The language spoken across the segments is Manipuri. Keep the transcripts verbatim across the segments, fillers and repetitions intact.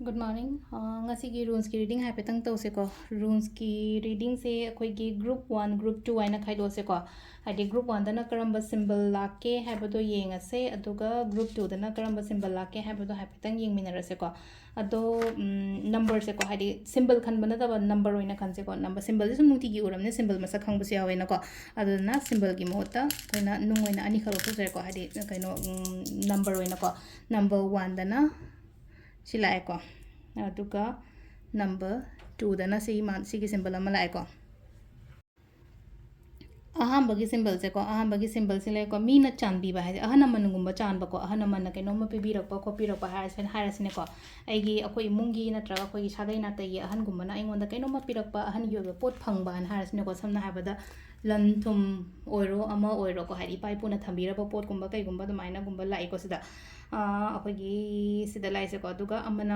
Good morning. ꯑ, ꯉꯁꯤꯒꯤ runesꯀꯤ reading ꯍꯥꯏꯐꯦꯠꯇꯪ ꯇꯧꯁꯦꯀꯣ꯫ Runesꯀꯤ readingꯁꯦ ꯑꯩꯈꯣꯏꯒꯤ group one, group two ꯍꯥꯏꯅ ꯈꯥꯏꯗꯣꯛꯑꯁꯦꯀꯣ꯫ ꯍꯥꯏꯗꯤ group oneꯗꯅ ꯀꯔꯝꯕ symbol ꯂꯥꯛꯀꯦ ꯍꯥꯏꯕꯗꯣ ꯌꯦꯡꯉꯁꯦ, ꯑꯗꯨꯒ group twoꯗꯅ ꯀꯔꯝꯕ symbol ꯂꯥꯛꯀꯦ ꯍꯥꯏꯕꯗꯣ ꯍꯥꯏꯐꯦꯠꯇꯪ ꯌꯦꯡꯃꯤꯟꯅꯔꯁꯦꯀꯣ꯫ ꯑꯗꯣ, ꯎꯝ, numberꯁꯦꯀꯣ, ꯍꯥꯏꯗꯤ symbol ꯈꯟꯕ ꯅꯠꯇꯕ number ꯑꯣꯏꯅ ꯈꯟꯁꯦꯀꯣ꯫ Number, symbolꯁꯦ ꯁꯨꯝ ꯅꯨꯡꯇꯤꯒꯤ ꯎꯔꯕꯅꯤꯅ symbol ꯃꯁꯛ ꯈꯪꯕꯁꯨ ꯌꯥꯎꯋꯦꯅꯀꯣ꯫ ꯑꯗꯨꯗꯨꯅ symbolꯒꯤ ꯃꯍꯨꯠꯇ ꯑꯩꯈꯣꯏꯅ ꯅꯨꯡ ꯑꯣꯏꯅ ꯑꯅꯤꯈꯛ ꯂꯧꯊꯣꯛꯆꯔꯦꯀꯣ, ꯍꯥꯏꯗꯤ ꯀꯩꯅꯣ, ꯎꯝ, number ꯑꯣꯏꯅꯀꯣ꯫ Number oneꯗꯅ ꯁꯤ ꯂꯥꯛꯑꯦꯀꯣ꯫ ꯑꯗꯨꯒ number twoꯗꯅ ꯁꯤ ꯃꯥ-, ꯁꯤꯒꯤ symbol ꯑꯃ ꯂꯥꯛꯑꯦꯀꯣ꯫ ꯑꯍꯥꯟꯕꯒꯤ symbolꯁꯦꯀꯣ, ꯑꯍꯥꯟꯕꯒꯤ symbolꯁꯦ ꯂꯩꯀꯣ, ꯃꯤꯅ ꯆꯥꯟꯕꯤꯕ ꯍꯥꯏꯁꯦ, ꯑꯍꯜ ꯂꯃꯟꯒꯨꯝꯕ ꯆꯥꯟꯕꯀꯣ, ꯑꯍꯜ ꯂꯃꯟꯅ ꯀꯩꯅꯣꯝꯃ ꯄꯤꯕꯤꯔꯛꯄ ꯈꯣꯠꯄꯤꯔꯛꯄ ꯍꯥꯏꯔꯁꯦ, ꯍꯥꯏꯔꯁꯤꯅꯦꯀꯣ, ꯑꯩꯒꯤ, ꯑꯩꯈꯣꯏ ꯏꯃꯨꯡꯒꯤ ꯅꯠꯇ꯭ꯔꯒ ꯑꯩꯈꯣꯏꯒꯤ ꯁꯥꯒꯩ ꯅꯥꯇꯩꯒꯤ ꯑꯍꯟꯒꯨꯝꯕꯅ ꯑꯩꯉꯣꯟꯗ ꯀꯩꯅꯣꯝꯃ ꯄꯤꯔꯛꯄ, ꯑꯍꯟꯒꯤ ꯑꯣꯏꯕ ꯄꯣꯠ ꯐꯪꯕꯅ ꯍꯥꯏꯔꯁꯤꯅꯦꯀꯣ, ꯁꯝꯅ ꯍꯥꯏꯔꯕꯗ ꯂꯟ ꯊꯨꯝ ꯑꯣꯏꯔꯣ, ꯑꯃ ꯑꯣꯏꯔꯣꯀꯣ, ꯍꯥꯏꯗꯤ ꯏꯄꯥ ꯏꯄꯨꯅ ꯊꯝꯕꯤꯔꯕ ꯄꯣꯠꯀꯨꯝꯕ ꯀꯩꯒꯨꯝꯕ ꯑꯗꯨꯃꯥꯏꯅꯒꯨꯝꯕ ꯂꯥꯛꯏꯀꯣ ꯁꯤꯗ꯫ ꯑꯥ, ꯑꯩꯈꯣꯏꯒꯤ ꯁꯤꯗ ꯂꯥꯛꯏꯁꯦꯀꯣ꯫ ꯑꯗꯨꯒ ꯑꯃꯅ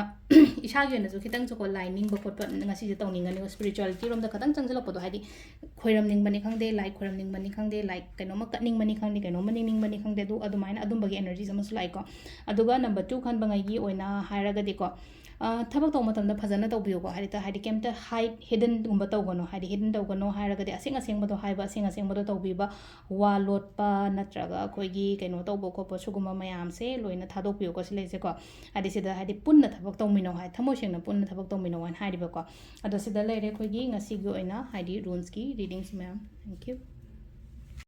ꯏꯁꯥꯒꯤ ꯑꯣꯏꯅꯁꯨ ꯈꯤꯇꯪꯁꯨꯀꯣ ꯂꯥꯏ ꯅꯤꯡꯕ ꯈꯣꯠꯄ ꯉꯁꯤꯁꯦ ꯇꯧꯅꯤꯡꯒꯅꯤꯀꯣ, spiritualityꯔꯣꯝꯗ ꯈꯤꯇꯪ ꯆꯪꯁꯤꯜꯂꯛꯄꯗꯣ, ꯍꯥꯏꯗꯤ ꯈꯣꯏꯔꯝꯅꯤꯡꯕꯅꯤ ꯈꯪꯗꯦ, ꯂꯥꯏ ꯈꯣꯏꯔꯝꯅꯤꯡꯕꯅꯤ ꯈꯪꯗꯦ, ꯂꯥꯏ ꯀꯩꯅꯣꯝꯃ ꯀꯠꯅꯤꯡꯕꯅꯤ ꯈꯪꯗꯦ, ꯀꯩꯅꯣꯝꯃ ꯅꯤꯡꯅꯤꯡꯕꯅꯤ ꯈꯪꯗꯦ, ꯑꯗꯨ ꯑꯗꯨꯃꯥꯏꯅ ꯑꯗꯨꯝꯕꯒꯤ energies ꯑꯃꯁꯨ ꯂꯥꯛꯏꯀꯣ꯫ ꯑꯗꯨꯒ number two ꯈꯟꯕꯉꯩꯒꯤ ꯑꯣꯏꯅ ꯍꯥꯏꯔꯒꯗꯤꯀꯣ, ꯑ, ꯊꯕꯛ ꯇꯧꯕ ꯃꯇꯝꯗ ꯐꯖꯅ ꯇꯧꯕꯤꯌꯨꯀꯣ, ꯍꯥꯏꯗꯤ, ꯍꯥꯏꯗꯤ ꯀꯩꯝꯇ hide, hiddenꯒꯨꯝꯕ ꯇꯧꯒꯅꯣ, ꯍꯥꯏꯗꯤ hidden ꯇꯧꯒꯅꯣ ꯍꯥꯏꯔꯒꯗꯤ ꯑꯁꯦꯡ ꯑꯁꯦꯡꯕꯗꯣ ꯍꯥꯏꯕ, ꯑꯁꯦꯡ ꯑꯁꯦꯡꯕꯗꯣ ꯇꯧꯕꯤꯕ, ꯋꯥ ꯂꯣꯠꯄ ꯅꯠꯇ꯭ꯔꯒ ꯑꯩꯈꯣꯏꯒꯤ ꯀꯩꯅꯣ ꯇꯧꯕ ꯈꯣꯠꯄ ꯁꯤꯒꯨꯝꯕ ꯃꯌꯥꯝꯁꯦ ꯂꯣꯏꯅ ꯊꯥꯗꯣꯛꯄꯤꯌꯨꯀꯣ ꯁꯤ ꯂꯩꯁꯦꯀꯣ꯫ ꯍꯥꯏꯗꯤ ꯁꯤꯗ ꯍꯥꯏꯗꯤ ꯄꯨꯟꯅ ꯊꯕꯛ ꯇꯧꯃꯤꯟꯅꯧ ꯍꯥꯏ, ꯊꯃꯣꯏ ꯁꯦꯡꯅ ꯄꯨꯟꯅ ꯊꯕꯛ ꯇꯧꯃꯤꯟꯅꯧ ꯍꯥꯏꯅ ꯍꯥꯏꯔꯤꯕꯀꯣ꯫ ꯑꯗꯣ ꯁꯤꯗ ꯂꯩꯔꯦ ꯑꯩꯈꯣꯏꯒꯤ ꯉꯁꯤꯒꯤ ꯑꯣꯏꯅ ꯍꯥꯏꯗꯤ runesꯀꯤ readingꯁꯤ ꯃꯌꯥꯝ꯫ Thank you꯫